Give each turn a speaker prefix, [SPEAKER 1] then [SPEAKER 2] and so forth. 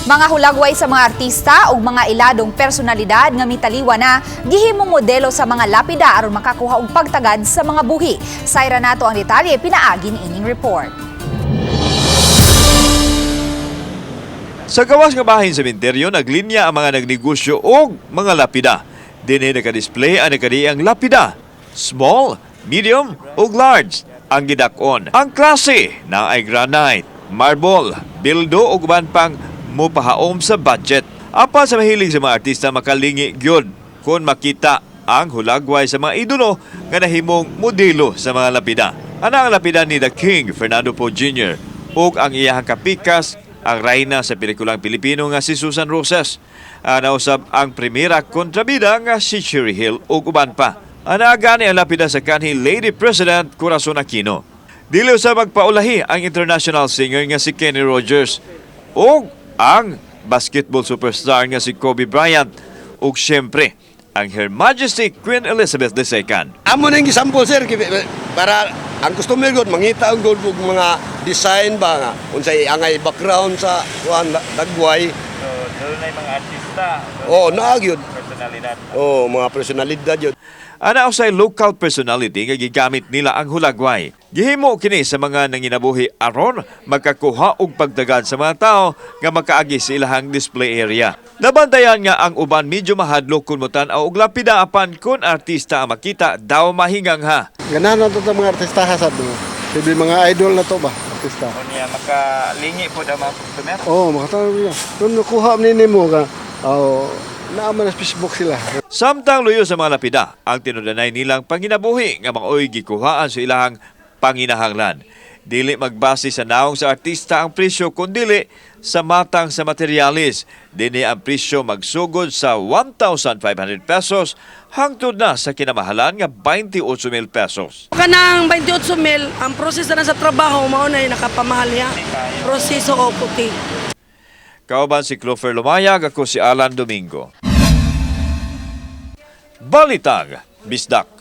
[SPEAKER 1] Mga hulagway sa mga artista ug mga iladong personalidad nga mitaliwa na gihimong modelo sa mga lapida aron makakuha og pagtagad sa mga buhi. Sayra nato ang detalye pinaagi niining report.
[SPEAKER 2] Sa gawas nga bahin sa sementeryo, naglinya ang mga nagnegosyo og mga lapida. Dinhi naka-display ang nagkadiang lapida. Small, medium ug large ang gidak-on. Ang klase na ay granite, marble, bildo ug uban pang mupahaom sa budget. Apan sa mahilig sa mga artista, makalingi gyud kung makita ang hulagway sa mga idolo nga nahimong modelo sa mga lapida. Ana ang lapida ni The King Fernando Poe Jr. ug ang iyahang kapikas, ang reyna sa pelikulang Pilipino nga si Susan Roses. Ana usab ang primera kontrabida nga si Cherry Hill ug uban pa. Ana gani ang lapida sa kanhi Lady President Corazon Aquino. Dili usab magpaulahi ang international singer nga si Kenny Rogers ug ang basketball superstar nga si Kobe Bryant ug syempre ang Her Majesty Queen Elizabeth II.
[SPEAKER 3] Amo na yung gisample, sir, para ang customer gud mangita ang gud og mga design ba nga unsay angay background sa kuan lagway.
[SPEAKER 4] So, doon na yung mga artista,
[SPEAKER 3] Oh, naa gyud.
[SPEAKER 4] Personalidad.
[SPEAKER 3] Oh, mga personalidad yun.
[SPEAKER 2] Ana usay local personality nga gigamit nila ang hulagway. Gihimo kini sa mga nanginabuhi aron makakuha og pagtagad sa mga tao nga makaagi sa ilahang display area. Nabantayan nga ang uban medyo mahadlok kun motan-aw og lapida, apan kun artista ang makita, daw mahingang ha.
[SPEAKER 5] Ganahan na to ta mga artista sad no. Sabi mga idol na to ba, artista.
[SPEAKER 4] O niya, makalingi po daw mga customer.
[SPEAKER 5] Oh, makatawag nila. Nung nakuha ni nimo ka, oh, naa man sa Facebook sila.
[SPEAKER 2] Samtang luyo sa mga lapida, ang tinudanay nilang panginabuhi nga maoy gikuhaan sa ilahang panginahanglan. Dili magbase sa naong sa artista ang presyo kundili sa matang sa materialis. Dinhi ang presyo magsugod sa 1,500 pesos hangtod na sa kinamahalan nga 28,000 pesos.
[SPEAKER 6] Kanang 28 mil, ang proseso na sa trabaho, mao na yung nakapamahal niya. Proseso o puti.
[SPEAKER 2] Kauban si Clover Lumayag, ako si Alan Domingo. Balitang Bisdak.